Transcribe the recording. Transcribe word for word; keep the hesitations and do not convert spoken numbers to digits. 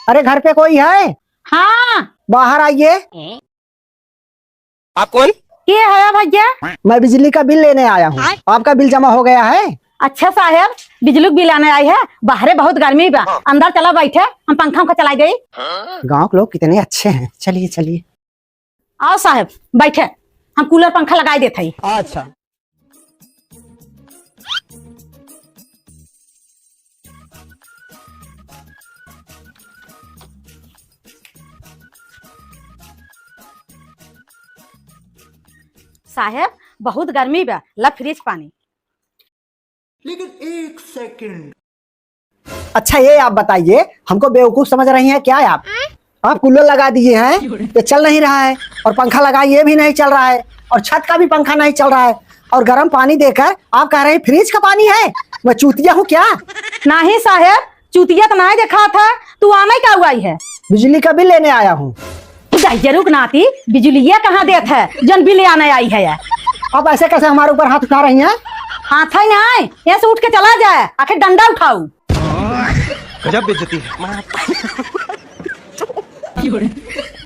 अरे, घर पे कोई है? हाँ। बाहर आइए। आप कौन? के है भैया? मैं बिजली का बिल लेने आया हूँ। आपका बिल जमा हो गया है? अच्छा साहेब, बिजली का बिल आने आई है। बाहरे बहुत गर्मी बा, अंदर चला बैठे, हम पंखा उंखा चलाई देई। गाँव के लोग कितने अच्छे हैं। चलिए, चलिए। आओ साहेब, बैठे, हम कूलर पंखा लगाई देत हई। अच्छा। साहेब, बहुत गर्मी बा, ला फ्रिज पानी। लेकिन एक सेकंड। अच्छा, ये आप बताइए, हमको बेवकूफ समझ रही हैं क्या आप? आप कूलर लगा दिए हैं, ये चल नहीं रहा है, और पंखा लगाए, ये भी नहीं चल रहा है, और छत का भी पंखा नहीं चल रहा है, और गर्म पानी देकर आप कह रहे हैं फ्रिज का पानी है। मैं चूतिया हूँ क्या? नहीं साहेब, चूतिया तो नहीं देखा था, तू आने का हुआ ही है? बिजली का बिल लेने आया हूँ। दहिजरू के नाती, बिजुलिया कहाँ देत है, जन बिल आने आई है? आप ऐसे कैसे हमारे ऊपर हाथ उठा रही हैं? हाथ है नहीं, ऐसे उठ के चला जाए, आखिर डंडा उठाऊ। गजब बेइज्जती है।